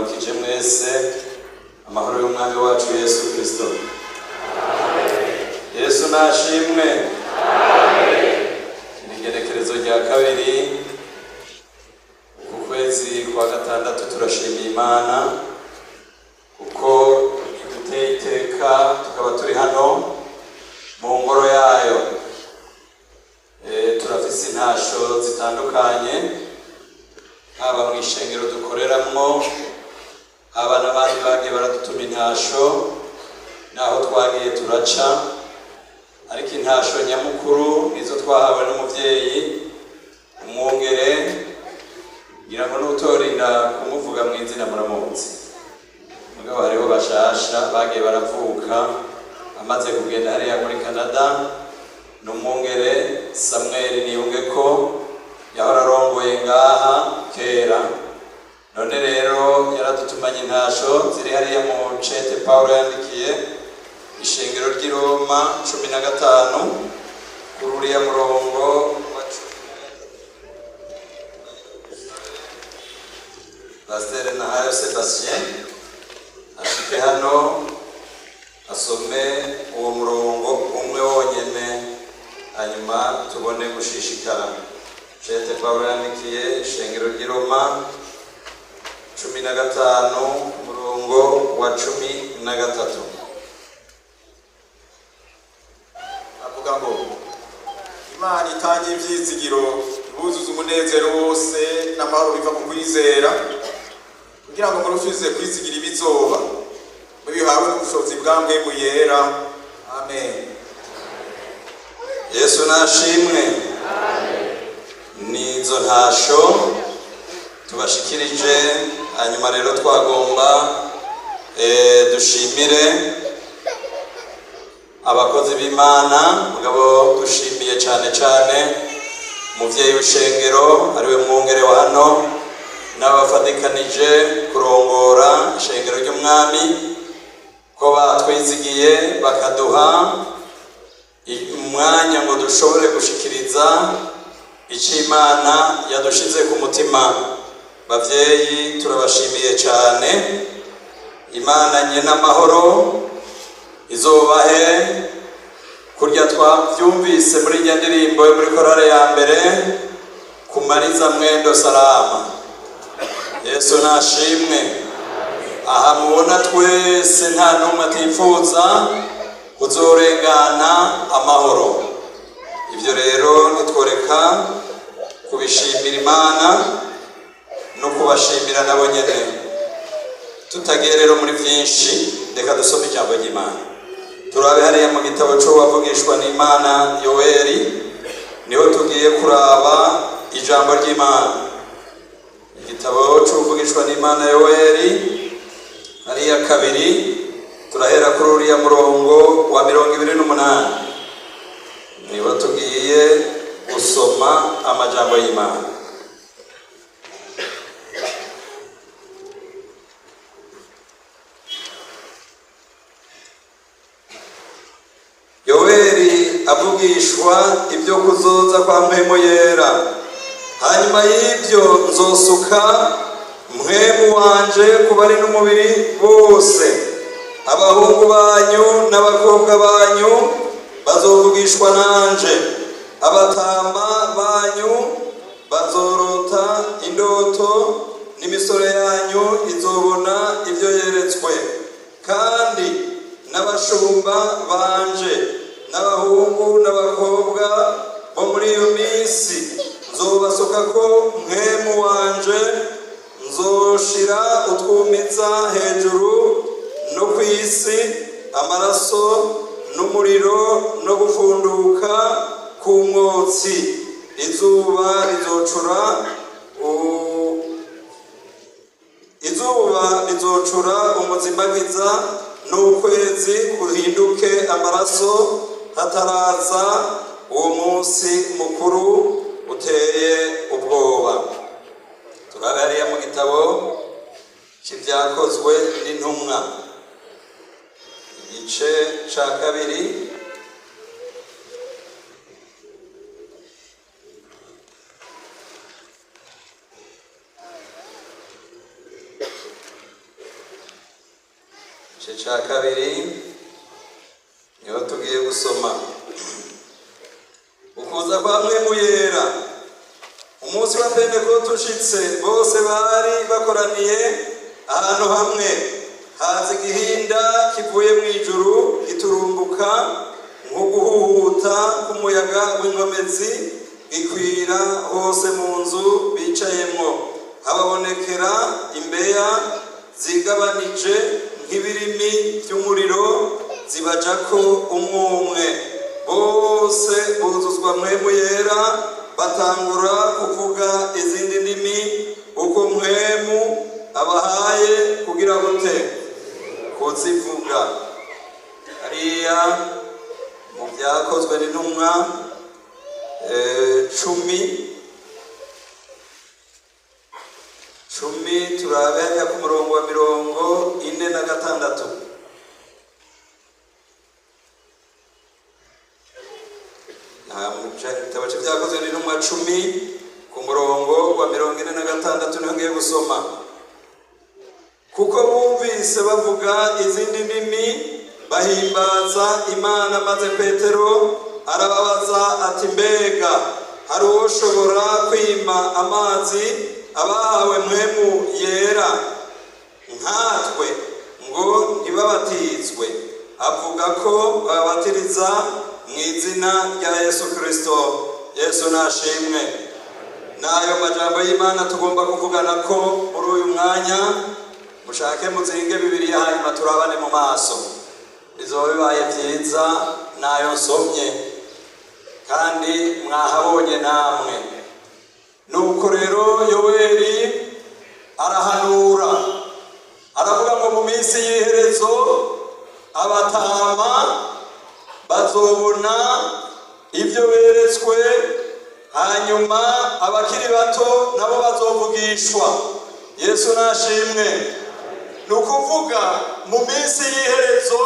Ndabaramukije mwese, amahoro y'Umwami wacu Yesu Kristo. Yesu nashimwe. Igenekerezo rya kabiri ku kwezi kwa gatandatu, turashimiye Imana kuko iduteye iteka tukaba turi hano mu ngoro yayo. Turafise intasho zitandukanye, haba mu ishengero dukoreramwo, haba n'abandi bagiye baradutuma intasho naho twagiye turaca, ariko intasho nyamukuru nizo twahawe n'umuvyeyi umwungere, ngira ngo n'utorinda kumuvuga mu izina muramuzi, mugabo hariho bashasha bagiye baravuka amaze kugenda hariya muri Canada. Ni umwungere Samuel Niyungeko, yahora arongoye ngaha kera. None rero yaradutumanye intasho ziri hariya mu cete Paulo yandikiye ishengero ry'i Roma 15, kuri uriya murongo wa 13. Pasiteri Nahayo Sebastien ashike hano asome uwo murongo umwe wonyene, hanyuma tubone gushishikara. Cete Paulo yandikiye ishengero ry'i Roma 15, umurongo wa 13. Avuga ngo: Imana itange ivyizigiro, ibuzuze umunezero wose n'amahoro biva ku kwizera, kugira ngo murushirize kwizigira ibizoba, mubihawe n'ubushobozi bwa Mpwemu Yera. Amen. Yesu nashimwe. Nizo ntasho tubashikirije. Hanyuma rero twagomba dushimire abakozi b'Imana, mugabo dushimiye cyane cyane umuvyeyi w'ishengero ariwe mwungere wa hano n'abafatikanije kurongora ishengero ry'Umwami, ko batwizigiye bakaduha umwanya ngo dushobore gushikiriza icyo Imana yadushize ku mutima. Bavyeyi, turabashimiye cyane. Imana nye n'amahoro izobahe kurya twavyumvise muri irya ndirimbo yo muri korale ya mbere, kumaliza mwendo salama. Yesu nashimwe. Aha mubona twese nta n'umwe atifuza kuzorengana amahoro. Ibyo rero ntitworeka kubishimira Imana no kubashimira nabo nyene. Tutagiye rero muri byinshi, reka dusome ijambo ry'Imana. Turabe hariya mu gitabo c'uwavugishwa n'Imana Yoweri, niho tugiye kuraba ijambo ry'Imana. Igitabo c'uwavugishwa n'Imana Yoweri hariya kabiri, turahera kuri uriya murongo wa 28, niho tugiye gusoma amajambo y'Imana. Yoweri avugishwa ibyo kuzoza kwa Mpwemu Yera: hanyuma y'ibyo nzosuka Mpwemu wanje ku bari n'umubiri bose, abahungu banyu n'abakobwa banyu bazovugishwa nanje, abatama banyu bazorota indoto, n'imisore yanyu izobona ibyo yeretswe, kandi n'abashumba banje n'abahungu n'abakobwa bo muri iyo minsi nzobasuka ko Mpwemu wanje, nzoshira utwumiza hejuru no ku isi, amaraso n'umuriro no gufunduka ku mwotsi, izuba rizocura umuzimagiza, n'ukwezi kuhinduke amaraso, hataraza uwo munsi mukuru uteye ubwoba. Turabe hariya mu gitabo c'Ivyakozwe n'Intumwa, igice ca kabiri, Igice cya kabiri niho tugiye gusoma. Ukuza kwa Mpwemu Yera. Umunsi wa Pentekote ushitse, bose bari bakoraniye ahantu hamwe. Haza igihinda kivuye mu ijuru giturumbuka nk'uguhuhuta k'umuyaga w'inkomezi, gikwira hose mu nzu bicayemwo. Hababonekera imbeya zigabanije nk'ibirimi by'umuriro, zibajako umwe umwe. Bose buzuzwa Mpwemu Yera, batangura kuvuga izindi ndimi uko Mpwemu abahaye kugira gute? Kuzivuga. Hariya mu Byakozwe n'Intumwa 10:10, turabe hariya ku murongo wa 46. Igitabo c'Ibyakozwe n'Intumwa 10 ku murongo wa 46 niho ngiye gusoma. Kuko bumvise bavuga izindi ndimi bahimbaza Imana. Maze Petero arababaza ati: "Mbega hari uwoshobora kwima amazi abahawe Mpwemu Yera nkatwe ngo ntibabatizwe?" Avuga ko babatiriza mu izina rya Yesu Kirisito. Yesu nashimwe. N'ayo majambo y'Imana tugomba kuvugana ko muri uyu mwanya. Mushake muzinge Bibiliya, hanyuma turabane mu maso. Bizoba bibaye byiza nayo nsomye kandi mwahabonye namwe. Nuko rero Yoweri arahanura, aravuga ngo mu minsi y'iherezo abatama bazobona ibyo beretswe, hanyuma abakiri bato nabo bazovugishwa. Yesu nashimwe. Ni ukuvuga mu minsi y'iherezo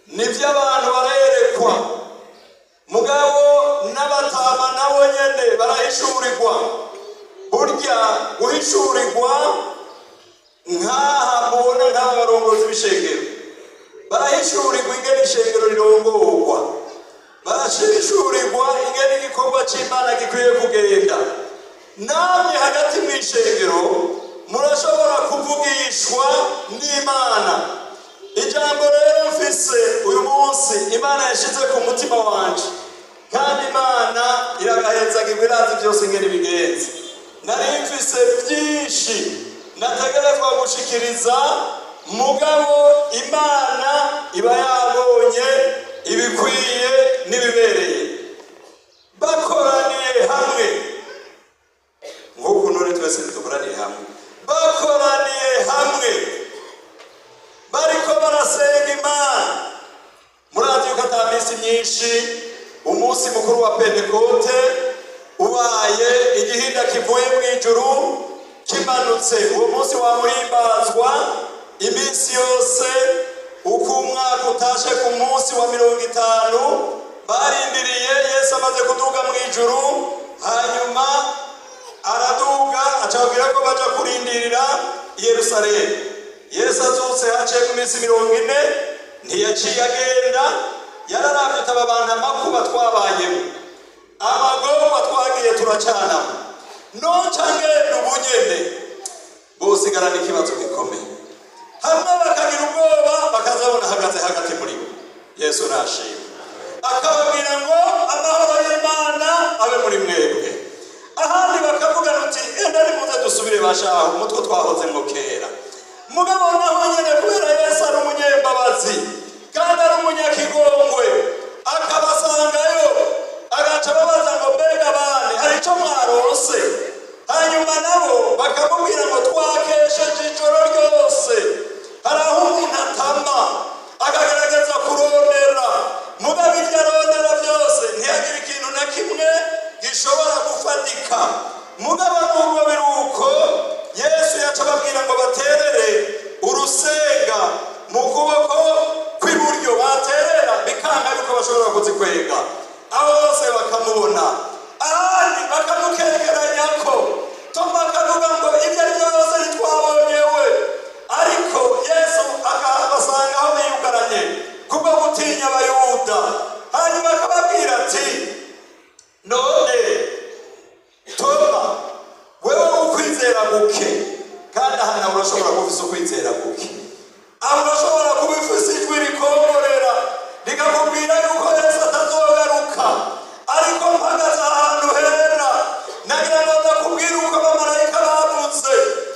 nibyo abantu barerekwa, mugabo n'abatama nabo nyene barahishurirwa. Burya guhishurirwa nk'aha mubona nk'aba barongozi b'ishengero barahishurirwa ingene ishengero rirongorwa, barahishurirwa ingene igikorwa c'Imana gikwiye kugenda. Namwe hagati mu ishengero murashobora kuvugishwa n'Imana. Ijambo rero mfise uyu munsi Imana yashize ku mutima wanje, kandi Imana iragahezagirwa, irazi byose ingene bigenze. Nari mfise byinshi nategerezwa gushikiriza, mugabo Imana iba yabonye ibikwiye n'ibibereye. Bakoraniye hamwe nk'uku none twese dukoraniye hamwe, bakoraniye hamwe bariko barasenga Imana. Murazi yuko ata minsi myinshi umunsi mukuru wa Pentekote ubaye, igihinda kivuye mu ijuru kimanutse. Uwo munsi wamuhimbazwa iminsi yose uko umwaka utashe. Ku munsi wa 50 barindiriye Yesu amaze kuduga mu ijuru, hanyuma araduga acababwira ko baja kurindirira i Yerusalemu. Yesu azutse haciye mu minsi 40, ntiyaciye agenda. Yararavye aba bantu, amakuba twabayemo, amagorwa twagiye turacanamo, noca ngenda ubunyene bosigarana ikibazo gikomeye. Hamwe bakagira ubwoba, bakazabona ahagaze hagati muri bo. Yesu nashimwe. Akababwira ngo: "Amahoro y'Imana abe muri mwebwe." Ahandi bakavuga uti: "Enda nimuze dusubire bashaho umutwe twahozemwo kera." Mugabo naho nyene, kubera Yesu ari umunyembabazi kandi ari umunyakigongwe, akabasangayo, agaca ababaza ngo: "Mbega bane, hari ico mwaronse?" Hanyuma nabo bakamubwira ngo: "Twakesheje ijoro ryose." Hari aho umuntu atama akagerageza kurondera, mugabo ibyo arondera byose ntiyagire ikintu na kimwe gishobora gufatika. Mugabo nubwo biri uko, Yesu yaca ababwira ngo baterere urusenga mu kuboko kw'iburyo. Baterera bikanga yuko bashobora kuzikwega, abo bose bakamubona. Ahandi bakamukekeranya ko Toma akavuga ngo: "Ibyo ari byo byose ntitwabonyewe." Ariko Yesu akaba Kandi aha nawe urashobora kuba ufise ukwizera guke, aho urashobora kuba ufise ijwi rikongorera rikakubwira yuko Yesu atazogaruka, ariko mpagaze ahantu hera, nagira ngo ndakubwire uko abamarayika bavuze.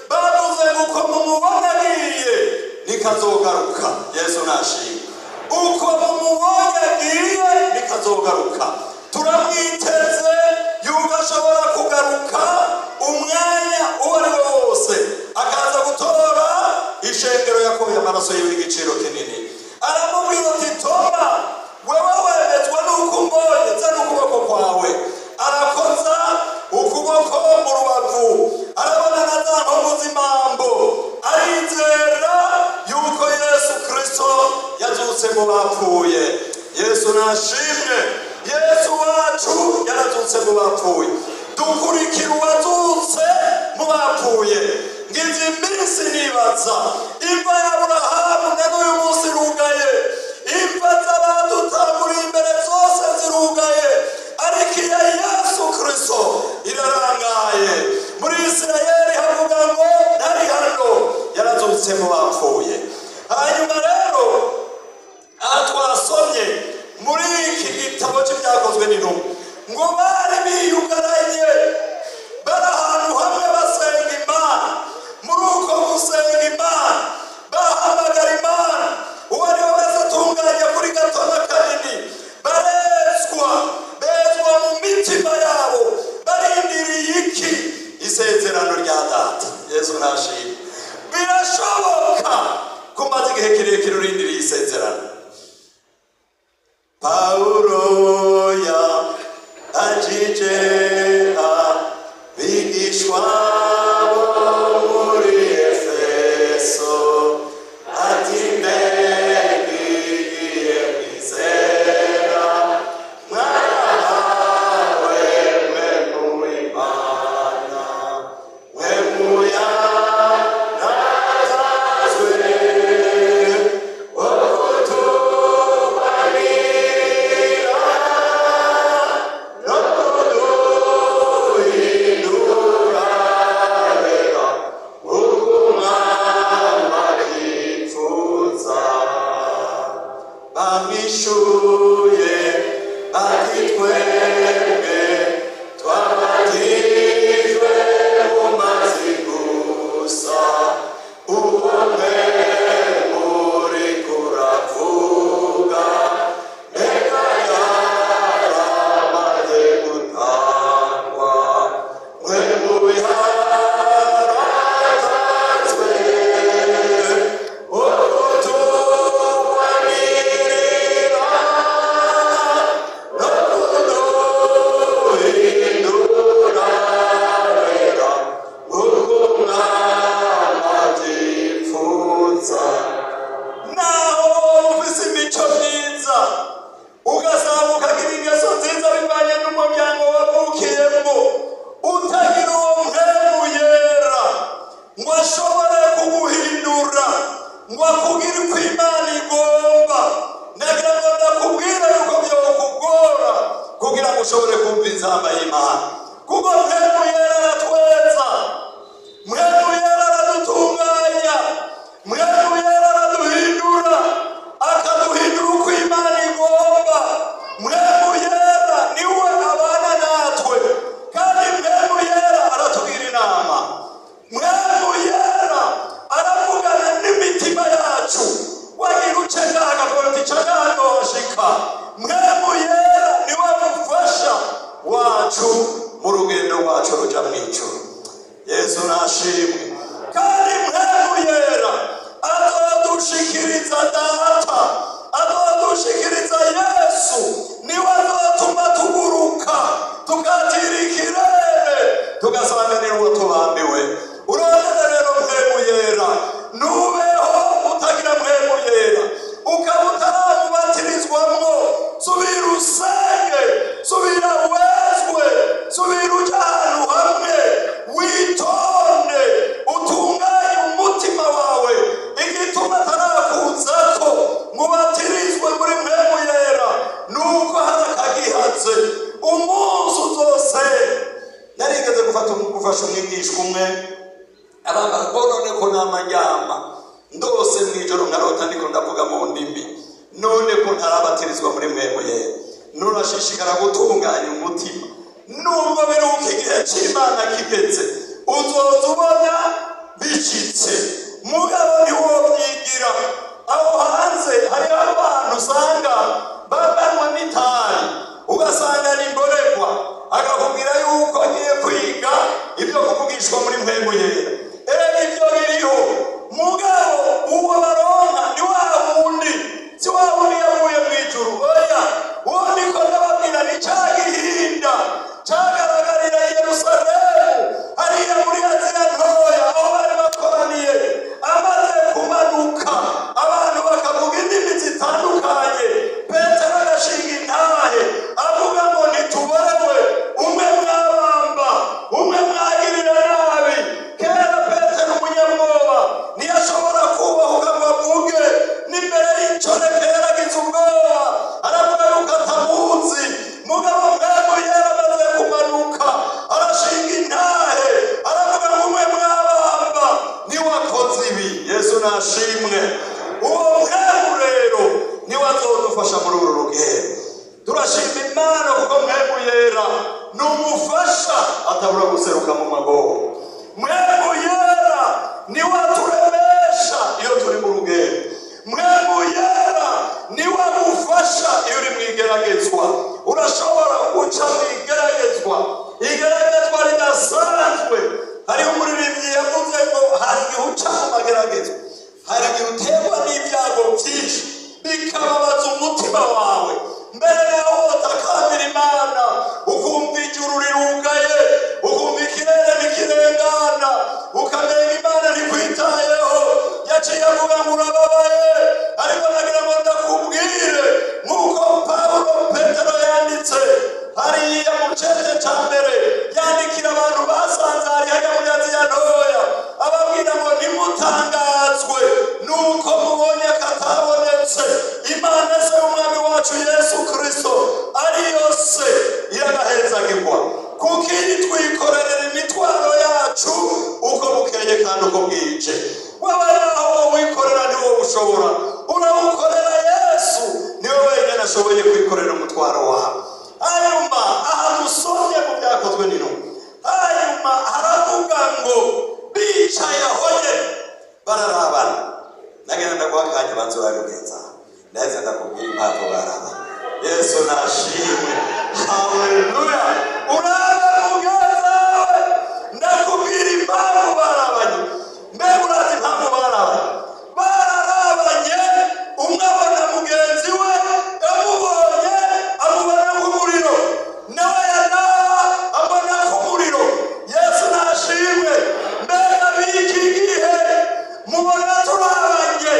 Bavuze ngo uko mumubona agiye nikazogaruka. Yesu nashimwe. Uko mumubonye agiye nikazogaruka. Turamwiteze yuko ashobora kugaruka umwanya uwo ari wo wose, akaza gutora ishengero yakuye amaraso yiwe igiciro kinini. Aramubwira ati: "Toma, wewe wemezwa n'uko umbonye, zana ukuboko kwawe." Arakoza ukuboko mu rubavu, arabona na za nkovu z'imambo, arizera yuko Yesu Kristo yazutse mu bapfuye. Yesu nashimwe. Yesu wacu yarazutse mu bapfuye. Dukurikira uwazutse mu bapfuye. Ngize iminsi nibaza imva ya Aburahamu, na n'uyu munsi irugaye. Imva z'abadutanguriye imbere zose zirugaye, ariko iya Yesu Kristo irarangaye. Muri Isirayeli havuga ngo ntari hano, yarazutse mu bapfuye. Hanyuma rero aha twasomye muri iki gitabo cy'Ibyakozwe n'Intumwa ngo bari biyugaranye, bari ahantu hamwe basenga Imana. Muri uko gusenga Imana, bahamagara Imana, uwo ari we wese atunganya kuri gato na kanini, barezwa, bezwa mu mitima yabo. Barindiriye iki? Isezerano rya Data. Yesu ntashimwe. Birashoboka ko umaze igihe kirekire urindiriye isezerano. Pawulo yabajije abigishwa bo muri Efeso ati: "Mbega igihe mwizera mwarahawe Mpwemu w'Imana, Mpwemu yaratanzwe wo kutubarira no kuduhindura abera uko Umwami abyifuza?" Bamwishuye bati: "Twebwe twabatijwe mu mazi gusa, uwo Mpwemu uriko uravuga mbega yaramaze gutangwa?" Mpwemu yaratanzwe wo kutubarira no kuduhindura abera uko Umwami abyifuza. Naho ufise imico myiza, ugasanga ukagira ingeso nziza bivanye n'umuryango wavukiyemo, utagira uwo Mpwemu Yera ngo ashobore kuguhindura, ngo akugire uko Imana igomba, nagira ngo ndakubwira yuko byokugora kugira ngo ushobore kumva inzamba y'Imana, kuko Mpwemu Yera aratweza, Mpwemu Yera aradutunganya, Mpwemu Yera araduhindura, akaduhindura uko Imana igomba. Mpwemu Yera niwe abana natwe, kandi Mpwemu Yera aratugira inama. Mpwemu Yera aravugana n'imitima yacu. Wagira uce ngaha, akavuga ati: "Ca ngaha ntiwashika." Mpwemu Yera niwe mufasha wacu. Ngo none ko namajyama ndose mu ijoro nkarota ndiko ndavuga mu ndimi, none ko ntarabatirizwa muri Mpwemu Yera? Nurashishikara gutunganya umutima. Nubwo biruka, igihe c'Imana kigeze uzoza ubona bicitse, mugabo ntiwobyigira. Aho hanze hariho abantu usanga babanywa n'itabi, ugasanga ni imborerwa, akakubwira yuko agiye kwiga ibyo kuvugishwa muri Mpwemu Yera. Erega ibyo biriho, mugabo uwo baronka ni wa wundi, si wa wundi yavuye mu ijuru. Oya, uwo niko ndababwira ni ca gihinda cagaragarira i Yerusalemu, hariya muri Aziya Ntoya, aho bari bakoraniye. Amaze kumanuka, abantu bakavuga indimi zitandukanye, Petero agashinga intahe avuga ngo: "Ntituborewe umwe mwabamba, umwe mwagirira nabi." Kera Petero umunyabwoba ntiyashobora kubahuka ngo avuge n'imbere y'incoreke, yaragize ubwoba, aravuga yuko atamuzi. Mugabo Mpwemu yaramaze kumanuka, arashinga intahe, aravuga ngo: "Umwe mwabamba niwakoze ibi." Yesu nashimwe. Uwo Mpwemu rero niwe azodufasha muri uru rugendo. Turashima Imana kuko Mpwemu Yera ni umufasha atabura guseruka mu magorwa. Mpwemu Yera niwe aturemesha iyo turi mu rugendo. Mpwemu Yera niwe agufasha iyo uri mu igeragezwa. Urashobora guca mu igeragezwa, igeragezwa ridasanzwe. Hariho umuririmbyi yavuze ngo hari igihe uca mu mageragezwa, hari igihe uterwa n'ibyago byinshi bikababaza umutima wawe, mbere yaho wotakambira Imana, ukumva ijuru rirugaye, ukumva ikirere ntikirengana, ukamenya Imana ntikwitayeho. Yaciye avuga ngo urababaye, ariko nagira ngo ndakubwire nk'uko Pawulo Petero yanditse hariya mu cete ca mbere yandikira abantu basanze hariya muri Aziya Ntoya, ababwira ngo: "Ntimutangazwe nuko mubonye katabonetse. Imana se y'Umwami wacu Yesu Kristo, ariyo Se, iragahezagirwa, kuko iyi twikorerera imitwaro yacu uko bukeye kandi uko bwije." Waba naho wikorera, ni wowe ushobora, urawukorera Yesu, niwe wenyine ashoboye kwikorera umutwaro wawe. Hanyuma aha dusomye mu Byakozwe n'Intumwa, hanyuma haravuga ngo bicaye aho nyene bararabana. Nagenda ndaguha akanya, banza urabigenza ndaheza ndakubwira impamvu barabana. Yesu nashimwe, haleluya! Urabe mugenzawe, ndakubwira impamvu barabanye. Mbega urazi impamvu barabanye? Bararabanye, umwe abona mugenzi we, amubonye amubona nk'umuriro, nawe yanaba abona nk'umuriro. Yesu nashimwe. Mbega b'iki gihe mubona turabanye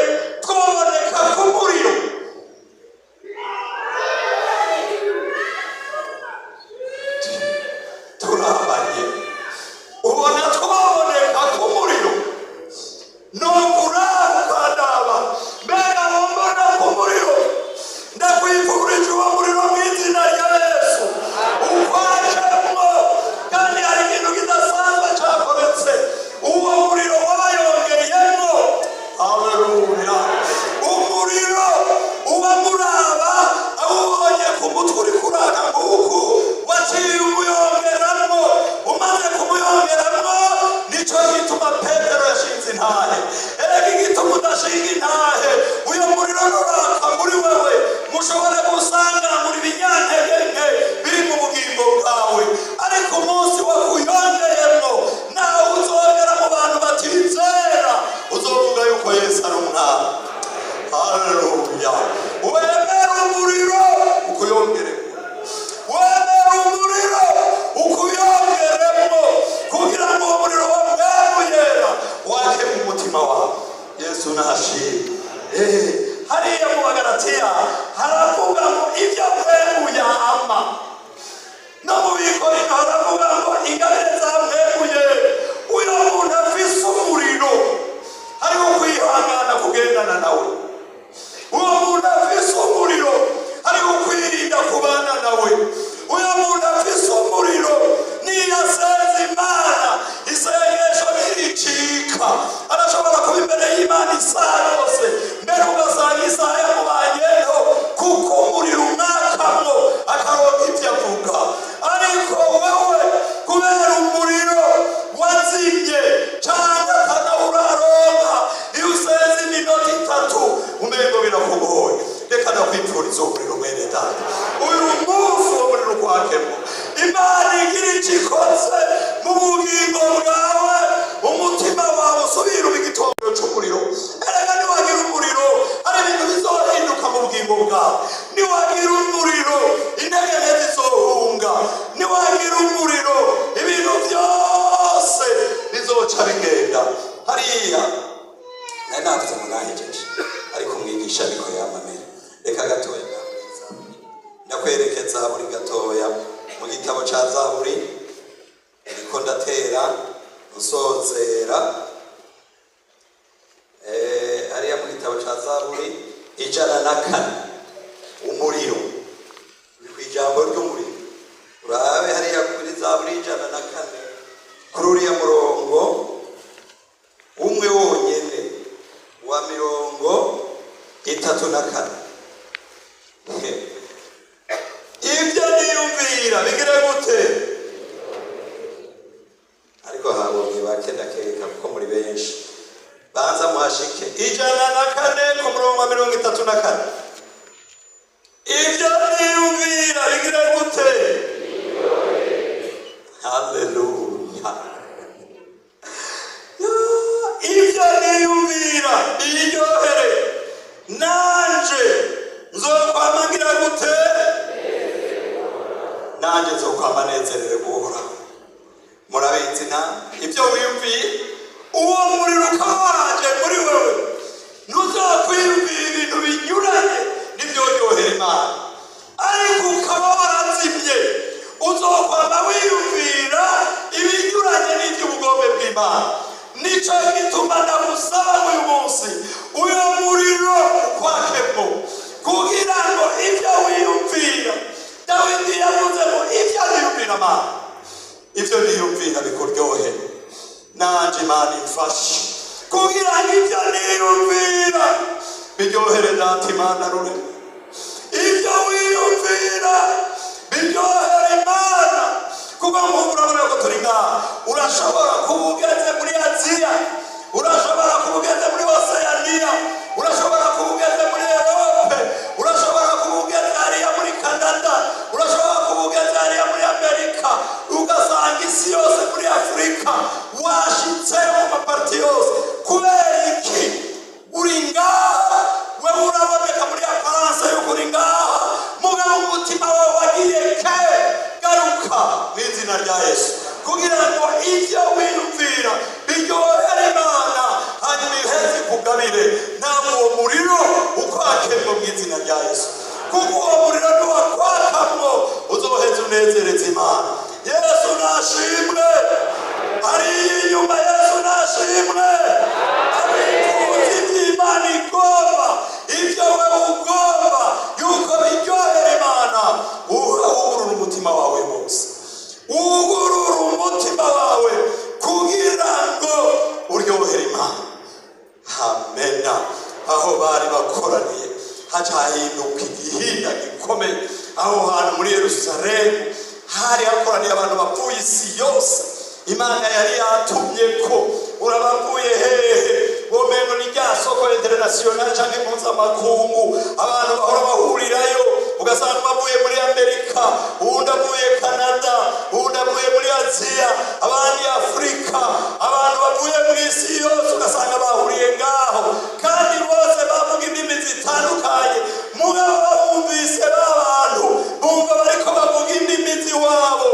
twoboneka k'umuriro? Turabanye, ubona twaboneka k'umuriro? Nukuraba ukandaba, mbega wombona k'umuriro? Ndakwifurije uwo muriro mu izina rya Yesu ukwajemwo. Kandi hari ikintu kidasanzwe cyakoretse, uwo muriro wabayongeyemo. Haleluya! Umuriro uba muraba, awubonye ku mutwe uri kuraka nguku, waciye umuyongeramwo. Umaze kumuyongeramwo, nico gituma Petero yashinze intahe. Erega igituma udashinga intahe, uyo muriro nuraka muri wewe, mushobora gusanga muri binyantege nke biri mu bugingo bwawe, ariko umunsi wakuyongeyemwo, nawe uzogera mu bantu batizera, uzovuga yuko Yesu ari Umwami. Haleluya! Wemera umuriro ukuyongeremo, wemera umuriro ukuyongeremo, kugira ngo uwo muriro wa Mpwemu Yera wake mu mutima wawe. Yesu nashimwe. Hariya mu Bagalatiya haravuga ngo ibyo Mpwemu yama, no mu Bikorino haravuga ngo ingabire za Mpwemu Yera. Uyo muntu afise umuriro, hariho kwihangana kugendana nawe. Uwo muntu afise umuriro, hariho kwirinda kubana nawe. Uyo muntu afise umuriro, niyo asenze Imana, isengesho riricika. Imana isaha yose, mbere ugasanga isaha yamubanyeho kuko umuriro umwakamwo akaronka ibyo avuga. Ariko wewe kubera umuriro wazimye cyangwa akanawuraronka, iyo usenze iminota 3 umengo birakugoye. Reka ndakwipfuriza umuriro, mwene data. Uyu munsi uwo muriro ukwakemo, Imana igira icyo ikoze mu bugingo bwawe, umutima wawe usubire uba igitongero cy'umuriro. Erega niwagira umuriro, hari ibintu bizohinduka mu bugingo bwawe. Niwagira umuriro, intege nke zizohunga. Niwagira umuriro, ibintu byose bizoca bigenda hariya. Nari navuze ngo nahejeje, ariko umwigisha ariko yamamera. Reka gatoya ndakwereke Zaburi gatoya, mu gitabo ca Zaburi. Ndiko ndatera nsozera. Hariya mu gitabo ca Zaburi 104, umuriro uri ku ijambo ry'umuriro. Urabe hariya kuri Zaburi 104, kuri uriya murongo umwe wonyene wa 34. Ibyo niyumvira bigire gute? Ariko habonye bake, ndakeka kuko muri benshi. Banza muhashike, 104 ku murongo wa 34. Ibyo niyumvira bigire gute? Haleluya! Ibyo niyumvira biryohere, nanje nzokwama ngira gute? Nanje nzokwama nezerere guhoraho. Murabizi na ibyo wiyumviye, uwo muriro ukaba waje muri wewe, ntuzokwiyumvira ibintu binyuranye n'ibyoryohera Imana. Ariko ukaba warazimye, uzokwama wiyumvira ibinyuranye n'iby'ubugombe bw'Imana. Nico gituma ndagusaba uyu munsi uyu muriro ukwakemo, kugira ngo ibyo wiyumvira, Dawidi yavuze ngo ibyo niyumvira, Mana, ibyo niyumvira bikuryohe. Nanje Imana imfashe kugira ngo ibyo niyumvira biryohere Data Imana rurema. Ibyo wiyumvira biryohera Imana, kuko nk'ubu urabona ko turi ngaha. Urashobora kuba ugeze muri Aziya, urashobora kuba ugeze muri Oseyaniya, urashobora kuba ugeze muri Erope, urashobora kuba ugeze hariya muri Kanada, urashobora kuba ugeze hariya muri Amerika, ugasanga isi yose, muri Afurika, washitse mu ma parties yose. Kubera iki uri ngaha? Wewe uraboneka muri apparence yuko uri ngaha, mugabo umutima wawe wagiye ke. Garuka mu izina rya Yesu, kugira ngo ibyo wiyumvira biryohere Imana, hanyuma iheze ikugabire. Ntabwo uwo muriro ukwakemwo mu izina rya Yesu, kuko uwo muriro niwakwakamwo uzoheza unezereza Imana. Yesu nashimwe. Ari inyuma, Yesu nashimwe. Abifuza iby'Imana igomba, ibyo wewe ugomba yuko biryohera Imana, wugurura umutima wawe wose, wugurura umutima wawe kugira ngo uryohere Imana. Amena. Aho bari bakoraniye haca hahinduka igihinda gikomeye. Aho hantu muri Yerusalemu hari hakoraniye abantu bavuye isi yose. Imana yari yatumye ko urabavuye hehe? Womengo ni rya soko international canke mpuzamakungu, abantu bahora bahurirayo, ugasanga bavuye muri Amerika, uwundi avuye Canada, uwundi avuye muri Aziya, abandi Afurika, abantu bavuye mu isi yose, ugasanga bahuriye ngaho, kandi bose bavuga indimi zitandukanye. Mugabo babumvise ba bantu bumva bariko bavuga indimi z'iwabo,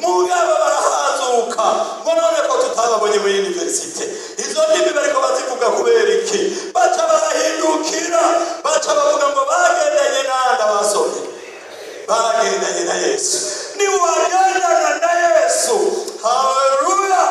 mugabo barahazuka ngo none ko tutababonye muri université, izo ndimi bariko bazivuga kubera iki? Baca barahindukira, baca bavuga ngo bagendanye nanda? Basomye, bagendanye na Yesu. Niwagendana na Yesu, haleluya,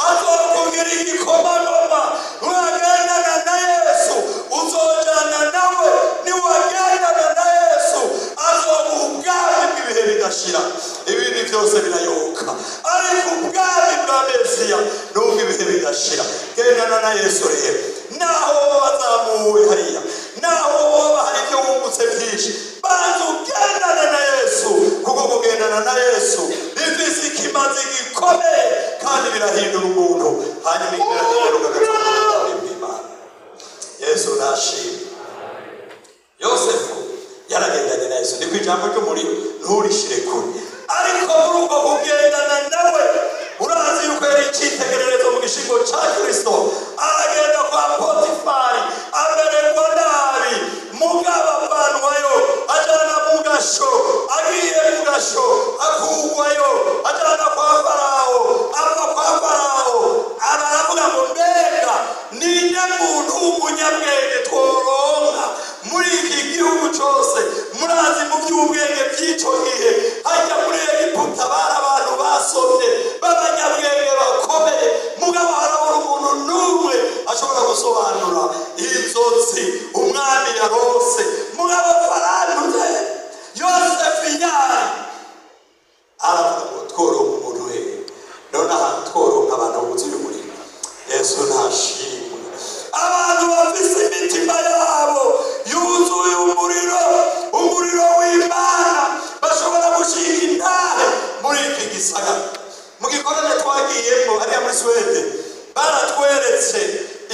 azokugira igikomangoma. Niwagendana na Yesu, uzojana nawe. Niwagendana na Yesu, azoguha ubwami bw'ibihe bidashira. Ibindi byose birayoka, ariko ubwami bwa Mesiya nubwo ibihe bidashira. Gendana na Yesu rero. Naho woba wazamuwe hariya, naho woba hari ibyo wungutse byinshi, banza ugendane na Yesu, kuko kugendana na Yesu bifise ikimazi gikomeye kandi birahindura umuntu. Hanyuma igerageza ugagatuma bw'Imana. Yesu nashimwe. Yosefu yaragendanye na Yesu. Ni ku ijambo ry'umuriro, nturishire kure. Ariko muri ubwo kugendana nawe, urazi yuko yari icyitegererezo mu gishingo cya Kristo. Aragenda kwa Potifari, amererwa nabi, mugabo avanwayo, ajana mu gasho. Agiye mu gasho, akugwayo, ajana kwa Farawo. Ava kwa Farawo, aravuga ngo: "Mbega ninde muntu w'umunyabwenge tworonka muri iki gihugu cyose?" Murazi mu by'ubwenge by'icyo gihe, hajya muri Egiputa bari abantu basomye b'abanyabwenge bakomeye. Mugabo harabura umuntu n'umwe ashobora gusobanura inzozi umwami yarose. Mugabo Farawo, Yosefu yari aravuga ngo: "Tworonka umuntu he none ahantu tworonka abantu buzuye umuriro?" Yesu ntashimwe. Abantu bafise imitima yabo yuzuye umuriro, umuriro w'Imana, bashobora gushinga intahe muri iki gisagara. Mu gikorane twagiyemo hariya muri Suwede, baratweretse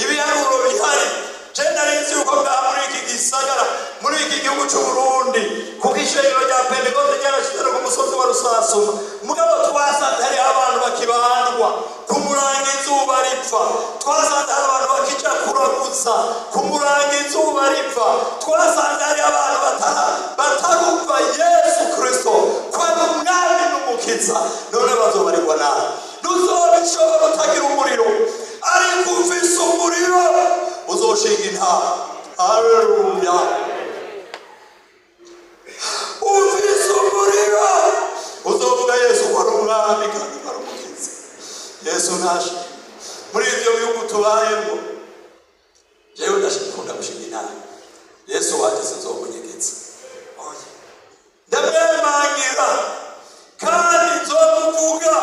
ibiharuro bihari. Je nari nzi yuko ngaha muri iki gisagara, muri iki gihugu cy'u Burundi, kuko ishengero rya Pentekote ryarashize no ku musozi wa Rusasuma, mugabo twasanze hariho abantu bakibandwa ku murango izuba ripfa. Twasanze hari abantu bakija kuraguza ku murango izuba ripfa. Twasanze hariho abantu batarumva Yesu Kristo ko ari umwami n'umukiza. None bazobarirwa nabi? Ntuzobishobora utagira umuriro. Ariko ufise umuriro, uzoshinga intahe. Haleluya! Ufise umuriro, uzovuga Yesu ko ari umwami kandi ko ari umukiza. Yesu ntashe. Muri ibyo bihugu tubayemo, jewe ndakunda gushinga intahe. Yesu waje sinzomunyegetse. Oya, ndamwemangira kandi nzomuvuga.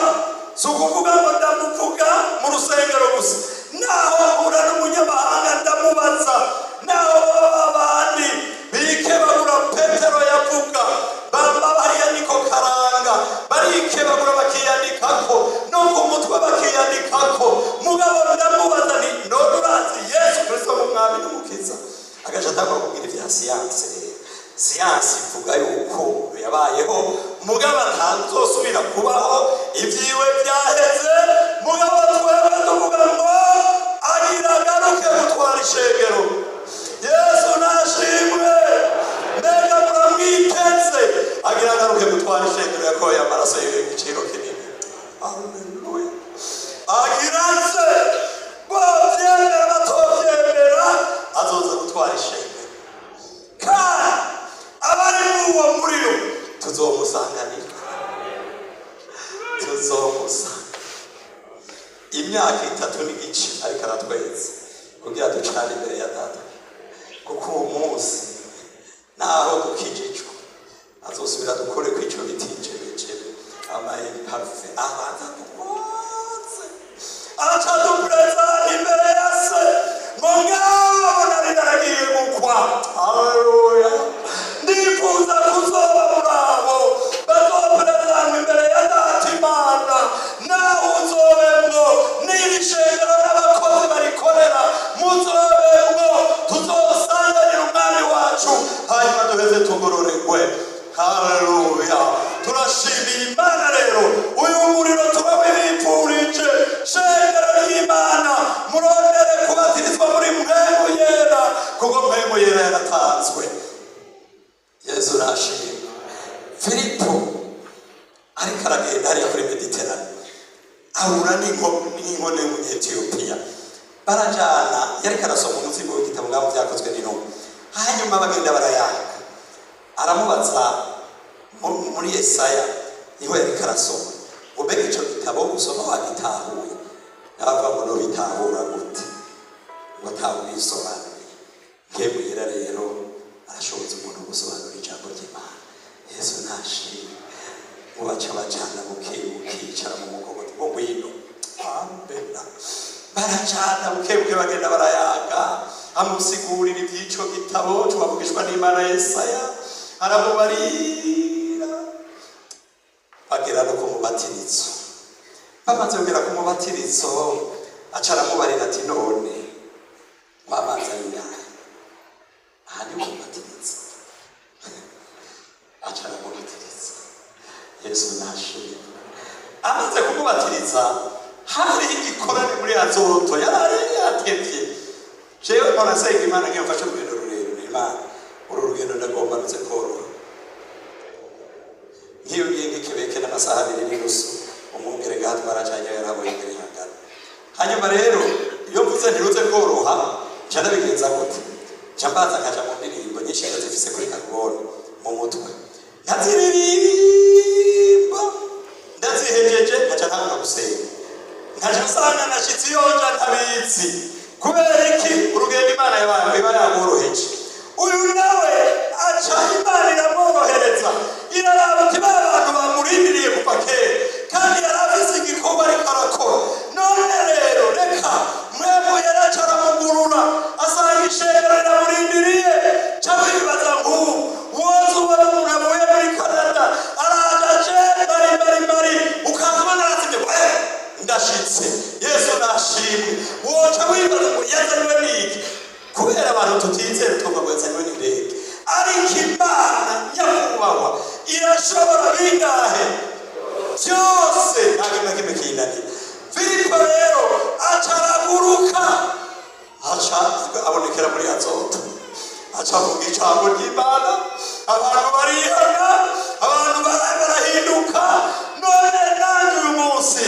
Si ukuvuga ngo ndamuvuga mu rusengero gusa. Naho mpura n'umunyamahanga, ndamubaza. Naho baba abandi bikebagura, Petero yavuga, bamba bariya niko karanga, barikebagura bakiyandikako no ku mutwe bakiyandikako. Mugabo ndamubaza nti: "None urazi Yesu Kristo nk'umwami n'umukiza?" Agaca atangura kubwira ibya siyanse. Rero siyansi ivuga yuko yabayeho, mugabo atazosubira kubaho, ibyiwe byaheze. Mugabo twebwe tuvuga ngo agira agaruke gutwara ishengero. Yesu nashimwe. Mbega muramwiteze? Agira agaruke gutwara ishengero yakoye amaraso yiwe igiciro kinini. Haleluya! Agira nze, bovyemera batovyemera, azoza gutwara ishengero, kandi abari muri uwo muriro tuzomusanganira, tuzomusanga. Imyaka 3 n'igice ariko aratweza kugira ducane imbere ya Data, kuko uwo munsi naho dukijijwe azosubira dukore ko ico biti icebecebe amaparufe, abanza dukoze, aca dupreza imbere ya Se ngo: "Ngaho nari naragiye gukwa." Haleluya! Ndifuza kuzoba muri abo bazoperezanwa imbere ya Data Imana. Nawe uzobemwo, n'iri shengero n'abakozi barikorera muzobemwo. Tuzosanganira umwami wacu, hanyuma duheze tugororerwe. Haleluya! Turashimiye Imana. Rero uyu muriro turabibipfurije, shengero ry'Imana. Murondere kubatirizwa muri Mpwemu Yera, kuko Mpwemu Yera yaratanzwe. Yesu nashimwe. Filipo ariko aragenda hariya kuri Mediterane, ahura n'inkone y'Umunyetiyopiya, barajana. Yariko arasoma umuzingo w'igitabo ngabo Byakozwe n'Intumwa. Hanyuma bagenda barayanga. Aramubaza muri Yesaya niho yariko arasoma, ngo: "Mbega ico gitabo usoma wagitahuye?" Nabavuga ngo: "Nobitahura gute ngo atawubisobanuriye?" Mpwemu Yera rero arashoboza umuntu gusobanura ijambo ry'Imana. Yesu ntashimwe. Ngo baca bacana buke bukicara mu mukogote ngo: "Ngwino." Ambena baracana buke buke, bagenda barayaga. Amusigurira iby'ico gitabo cubavugishwa n'Imana Yesaya, aramubarira, bagera no ku mubatirizo. Bamaze kugera ku mubatirizo, aca aramubarira ati: "None wamazi ari ngahe aha ni mubatirizo?" Aca aramubatiriza. Yesu nashimwe. Amaze kumubatiriza, hariho igikorane muri Azoto. Yarari yatevye. Jewe mpora nsenga Imana ngiyo mfashe urugendo rurerure: "Imana, uru rugendo ndagomba ruze koroha." Nk'iyo ngiye nk'ikebeke n'amasaha 2.5, umwungere ngaha twaracanye yarabonye imbere ihangana. Hanyuma rero iyo mvuze ntiruze koroha, nca ndabigenza gute? Nca mbanza nkaja mu ndirimbo nyinshi ndazifise kuri karubone mu mutwe, nkaziririmba. Ndazihejeje, nkaca ntangura gusenga, nkaca nsanga nashitse iyo nja ntabizi. Kubera iki? Urugendo Imana yabaye iba yamworoheje. Uyu nawe aca Imana iramworohereza, iraraba uti ba bantu bamurindiriye kuva kera, kandi yari afise igikorwa ariko arakora. None rero reka mwebwe yaraca aramugurura, asanga ishengero riramurindiriye. Cyangwa ibibaza nk'ubu woza ubona umuntu avuye muri Canada araje, aje bari bari bari, ukaza ubona aratsimye ngo: "Eh, ndashitse, Yesu nashimwe." Woca wibaza ngo yazanywe n'iki? Kubera abantu tutizera, twumva ngo yazanywe n'indege. Ariko Imana nyakubahwa irashobora bingahe? Byose, nta kintu na kimwe kinanira. Filipo rero aca araguruka, aca abonekera muri Azoto, aca avuga ijambo ry'Imana, abantu barihana, abantu barahinduka. None nanjye uyu munsi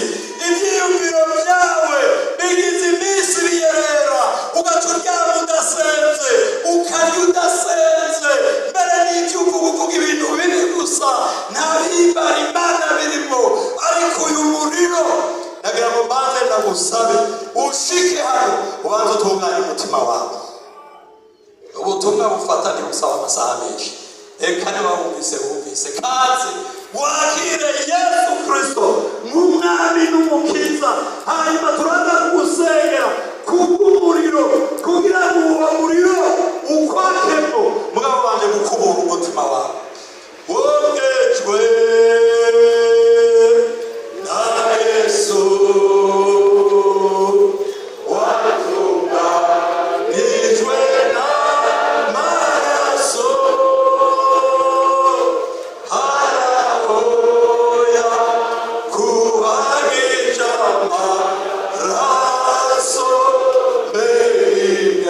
ibyiyumviro byawe bigize iminsi biyerera, ugaca uryama udasenze, ukarya udasenze, mbere n'ibyo uvuga uvuga ibintu bibi gusa, nta bihimbara Imana birimo. Ariko uyu muriro nagira ngo mbanze ndagusabe ushike hano, ubanze utunganye umutima wawe. Ubutumwa bufata ntibusaba amasaha menshi. Reka niba wumvise, wumvise, kaze wakire Yesu Kristo nk'Umwami n'Umukiza. Hanyuma turaza kugusengera kubw'umuriro, kugira ngo uwo muriro ukwakemo. Mugabo banje gukubura umutima wawe wogejwe na Yesu, watunganijwe n'amaraso, harahoya kuhagija amaraso mbere.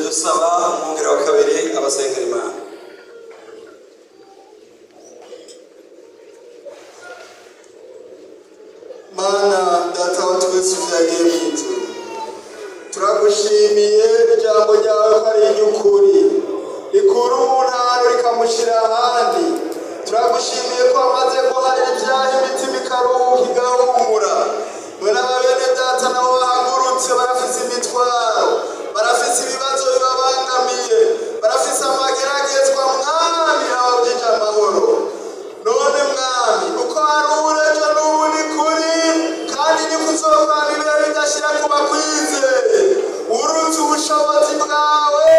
Dusaba umwungere wa kabiri abasengera Imana. Mana Data wa twese uvyagiye mu ijuru, turagushimiye ijambo ryawe ko ari iry'ukuri, rikura umuntu ahantu rikamushyira ahandi. Turagushimiye ko wamaze guharira ibyaha, imitima ikaruhuka, igahumura. Mwe n'ababene data nabo bahagurutse barafise imitwaro, barafise ibibazo bibabangamiye, barafise amageragezwa. Mwami, ababyije amahoro. None Mwami, uko hari ejo n'ubu ni kuri, kandi niko uzokwama ibihe bidashira kuba kwizeye. Urutse ubushobozi bwawe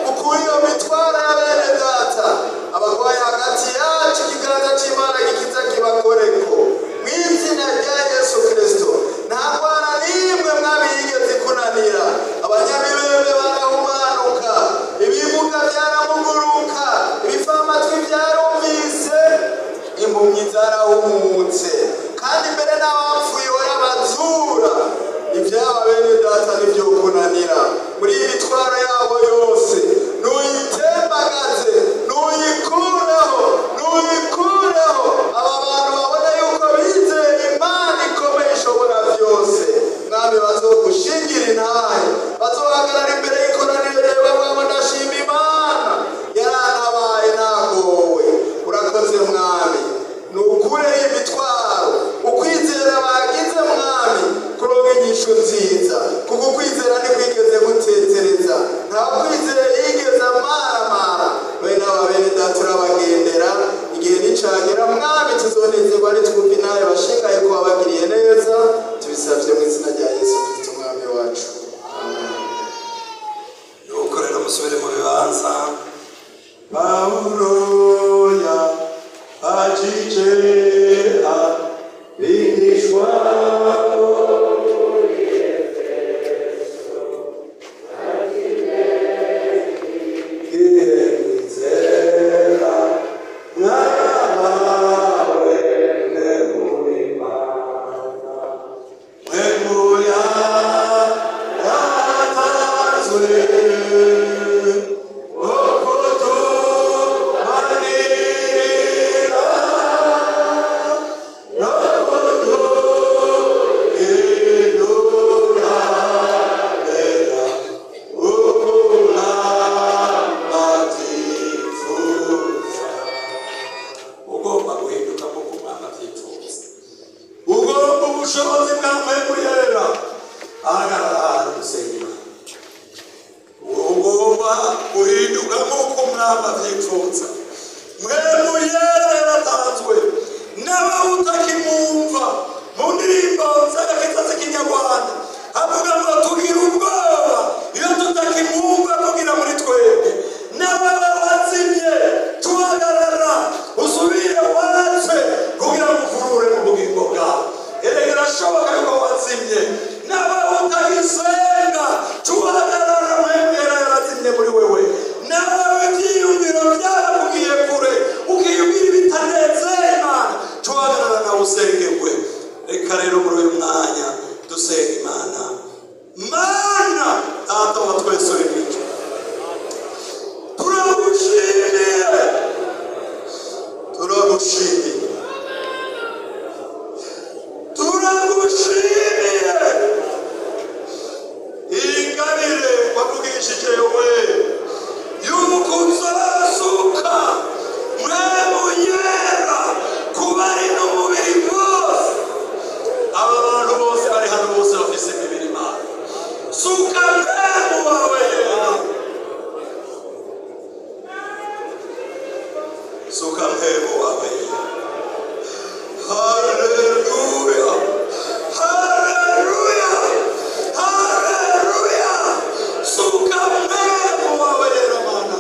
ukura iyo mitwaro ya bene data abarwayi hagati yacu, ikiganza c'Imana gikiza kibakoreko mu izina rya Yesu Kristo. Nta ndwara n'imwe, Mwami, yigeze ikunanira. Abanyamibembe barahumanuka, ibimuga byaramuguruka, ibifamatwi byarumvise, impumyi zarahumutse, kandi mbere n'abapfuye warabazura. Ibyaba bene data nibyo kunanira. Muri iyi mitwaro yabo yose nuyitembagaze, nuyikureho, nuyikureho. Aba bantu babona yuko bizeye Imana ikomeye ishobora byose. Mwami, bazogushingira intahe, bazohagarara imbere y'ikoraniro ryawe bavuga ngo: "Ndashima Imana yarantabaye nagowe." Urakoze Mwami, nukure imitwaro. Ukwizera bagize, Mwami, kuronka inyishu nziza, kuko ukwizera ntikwigeze gutetereza, nta kwizera yigeze amaramara. Bene aba bene data urabagendera. Igihe nicagera, Mwami, tuzonezerwa nitwumva inawe bashingaye ko wabagiriye neza. Tubisabye mu izina rya Yesu Kristo Umwami wacu, amen. Nuko rero musubire mu bibanza. Pawulo yabajije abigishwa mwizera mwahawe Imana mwemuya yatanzwe okutumanirira nokutuhindura era ukulabatifuza. Ugomba guhinduka nk'uko Umwami abyifuza, ugomba ubushobozi bwa Mpwemu Yera, ahagarara ahantu gusenga Imana. Ugomba guhinduka nk'uko Umwami abyifuza. Mpwemu Yera yaratanzwe n'abawutakimwumva. Mu ndirimbo z'agakiza z'ikinyarwanda havuga ngo: "Tugira ubwoba iyo tutakimwumva kugira muri twebwe." N'ababa bazimye, tuhagarara usubire watse kugira ngo uvurure mu bugingo bwawe. Erega birashoboka yuko wazimye, n'aba utagisenga, tuhagarara. Mpwemu Yera yarazimye muri wewe. Nawe ibyiyumviro byarakugiye kure, ukiyumvira ibitanezeye Imana, tuhagarara nawe usengerwe. Reka rero muri uyu mwanya dusenga Imana. Mana Data wa twese uri mu ijuru, turagushimiye, turagushimiye, turagushimiye iyi ngabire wavugishije we yuko uzasuka Mpwemu Yera kuba ari n'umubiri bwose. Aba bantu bose bari hano bose bafise imibiri. Imana, suka Mpwemu wawe Yera, suka Mpwemu wawe Yera. Haleluya, haleluya, haleluya! Suka Mpwemu wawe Yera, Mana.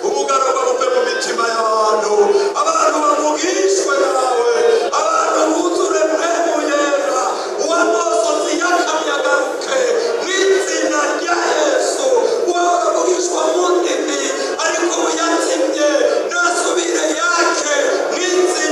Umugaragaro buve mu mitima y'abantu, abantu bavugishwe nawe, abantu buzure Mpwemu Yera. Uwamosozi yakamye agaruke mu izina rya Yesu. Uwaravugishwa mu ndimi ariko ubu yazimye, nasubire yake mu izina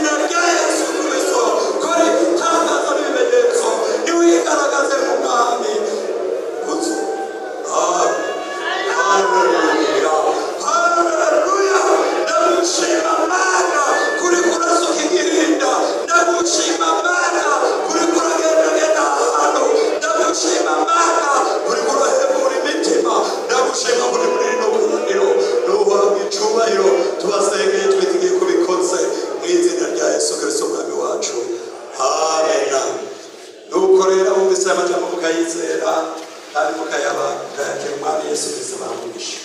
mukayizera kandi mukayaba mukayakira. Umwami Yesu Kristo bamugisha.